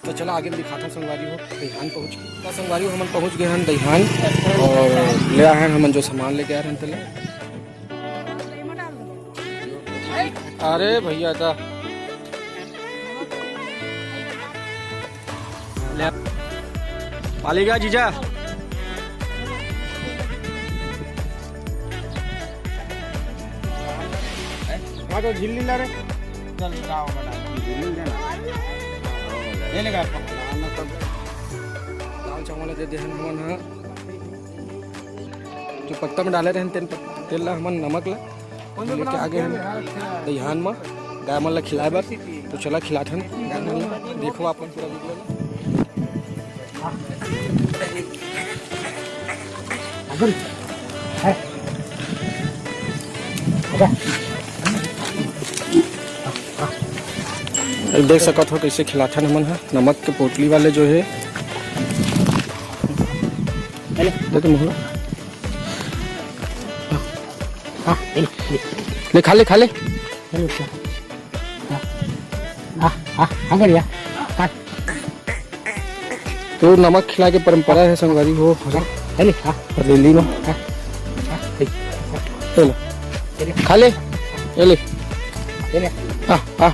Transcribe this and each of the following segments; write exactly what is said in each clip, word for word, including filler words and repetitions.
तो चला आगे दिखाता संगवारी हो, दईहान पहुँच गए। तो संगवारी हो, हमन पहुँच गए हन दईहान और ले आए हन हमन जो सामान लेके आए हन तेला। अरे भैया दा ले पालेगा जीजा। हाँ तो झिल्ली ला रे। चल लाओ बेटा। झिल्ली दे ना। ये लेगा। दाल चावल दे दे हन हमन ह। जो पत्ता में डाले रहन तेल, तेल ला हमन नमक ला लेके आ गए हन दईहान म गाय मन ला खिलाए बर। तो चला खिलाथन गाय मन ला। देखो आप मन पूरा वीडियो ला। देख सकत हो कैसे खिलाथन हमन ह नमक के पोटली वाले जो है। दे तो मोहला। हाँ, ले, ले। ले, खा ले, खा ले। हाँ, हाँ, हाँ, कर लिया। हाँ। तो नमक खिला के परंपरा है संगवारी हो। हाँ, ले, हाँ। हरेली में। हाँ, हाँ, ले। ले लो। खा ले। ये ले। ये ले। आ, आ।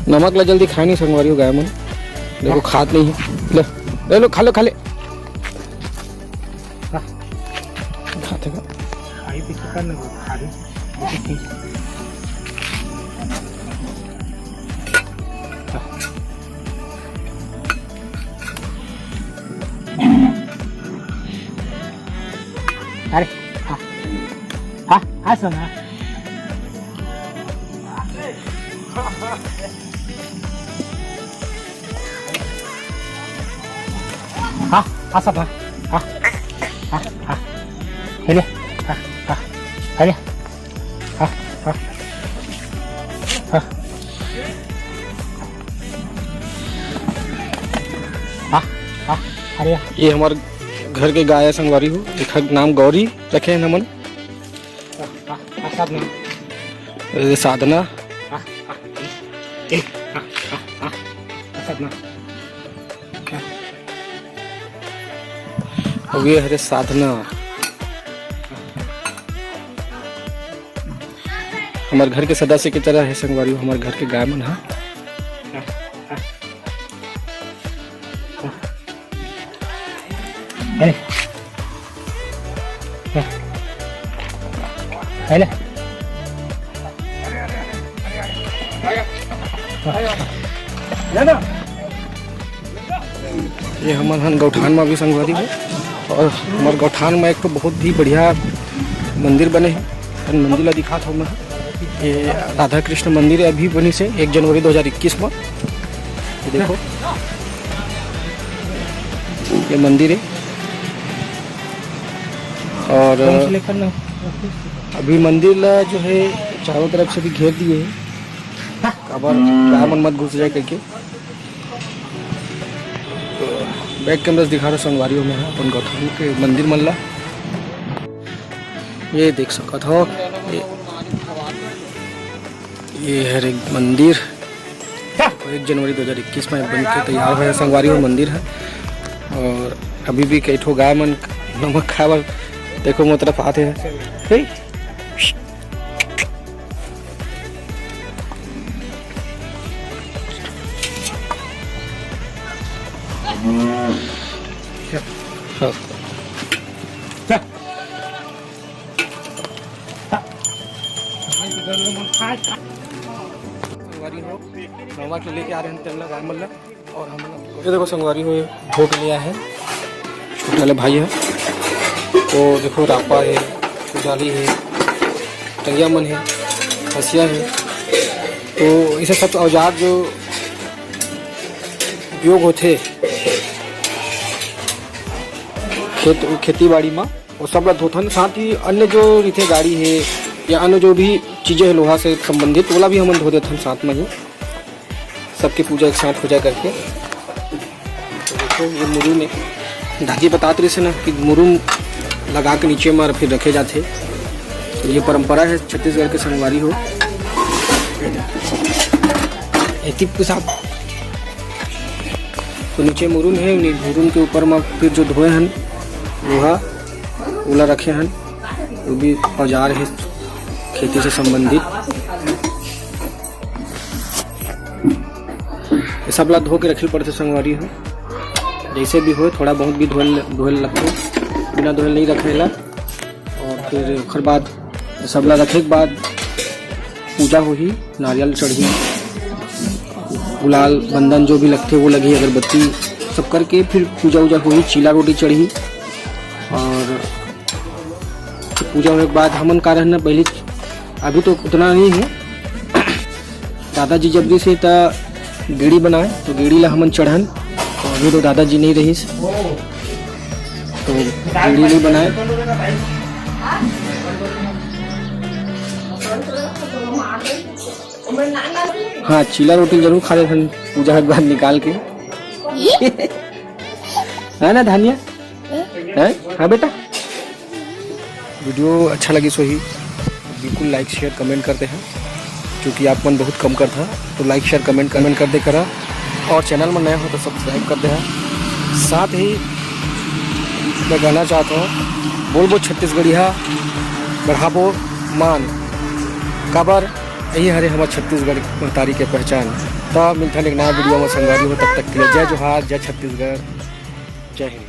नमक ला जल्दी खाए नहीं संगवारी हो गाय मन। देखो खात नहीं है। ले, ले लो, खा लो, खा ले। खाते का? खाई तो चिकन नहीं, खा रही। अरे, हाँ। हाँ, हाँ, सुन, हाँ। हाँ, हाँ, सब, हाँ। हाँ, हाँ, हाँ। हेले। हाँ, हाँ। हेले। हाँ, हाँ। हाँ। हाँ, हाँ। अरे। ये हमार घर के गाय है संगवारी हो, एखर नाम गौरी रखे हैं हमन। हाँ, हाँ, हाँ, साधना। ये साधना। हाँ, हाँ, ये, हाँ, हाँ, हाँ, हाँ, साधना। हाँ। अब ये हरे साधना। हमार घर के सदस्य की तरह है संगवारी, हमार घर के गाय मन है। अरे। अरे। ये हमन हन गौठान में अभी संगवारी हो, और हमार गौठान में एक ठो बहुत ही बढ़िया मंदिर बने है। मंदिर ला दिखात हूँ मैं। ये राधा कृष्ण मंदिर है, अभी बनी से एक जनवरी दो हज़ार इक्कीस में। ये देखो, ये मंदिर है। और अभी मंदिर ला जो है चारों तरफ से भी घेर दिए हैं, काबर गाय मन मत घुस जाए करके। तो बैक कैमरा से दिखा रहा संगवारी हो मैं अपन गौठान के मंदिर मन ला। ये देख सकत हो, ये, ये हरे मंदिर एक जनवरी दो हज़ार इक्कीस में बन के तैयार हुआ है संगवारी हो मंदिर है। और अभी भी कई ठो गाय मन नमक खाए बर देखो मोर तरफ आते हैं। हे। हाँ। संगवारी हो, नवा के लेके आ रहे हैं तेल ला गाय मन ला। और हम लोग ये देखो संगवारी हो, धो के ले आए हैं, छोटे वाले भाई है। तो देखो रापा है, कुदाली है, टंगिया मन है, हसिया है। तो इसे सब औजार जो उपयोग होथे खेत, खेती बाड़ी में, वो सब ला धोथन। साथ ही अन्य जो रिथे गाड़ी है या अन्य जो भी चीजें है लोहा से संबंधित, ओला भी हमन धो देथन साथ में ही, सबके पूजा एक साथ हो जाए करके। तो देखो ये मुरुम में दादी बतात रहिस ना कि मुरुम लगा के नीचे में फिर रखे जाथे। तो ये परंपरा है छत्तीसगढ़ के संगवारी हो। एती पुसाब। तो नीचे मुरुन हे, मुरुन के ऊपर म फिर जो धोए हन, ओहा ओला रखे हन। वो भी औजार हे खेती से संबंधित। ये सब ला धो के रखे पड़थे संगवारी हो। जैसे भी होए, थोड़ा बहुत भी धोए ल-, धोए ल लगथे, बिना धोए ल नहीं रखे ला। और फिर ओखर बाद सबला रखे के बाद पूजा होही, नारियल चढ़ही, गुलाल बंदन जो भी लगथे वो लगही, अगरबत्ती सब करके फिर पूजा उजा होही, चीला रोटी चढ़ही। और पूजा होए के बाद हमन का रहना पहले, अभी तो उतना नहीं है, दादाजी जब भी से त गेड़ी बनाए तो गेड़ी ला हमन चढ़न, तो अभी तो दादाजी नहीं रहिस तो गेड़ी नहीं बनाए। हाँ, चीला रोटी जरूर खा लेथन पूजा के बाद निकाल के। है ना धानिया? हैं? हाँ बेटा, वीडियो अच्छा लगिस होही, बिल्कुल like share comment कर देहा, क्योंकि आप मन बहुत कम करथा, तो like share comment comment कर दे करा, और चैनल में नया हो तो सब्सक्राइब कर देहा। साथ ही मैं कहना चाहता हूँ, बोलबो छत्तीसगढ़िया, बढ़ाबो मान, काबर यही हरे हमर छत्तीसगढ़ महतारी के पहचान। तो मिलथन एक नया वीडियो में संगवारी हो, तब तक के लिए जय जोहार, जय छत्तीसगढ़, जय हिंद।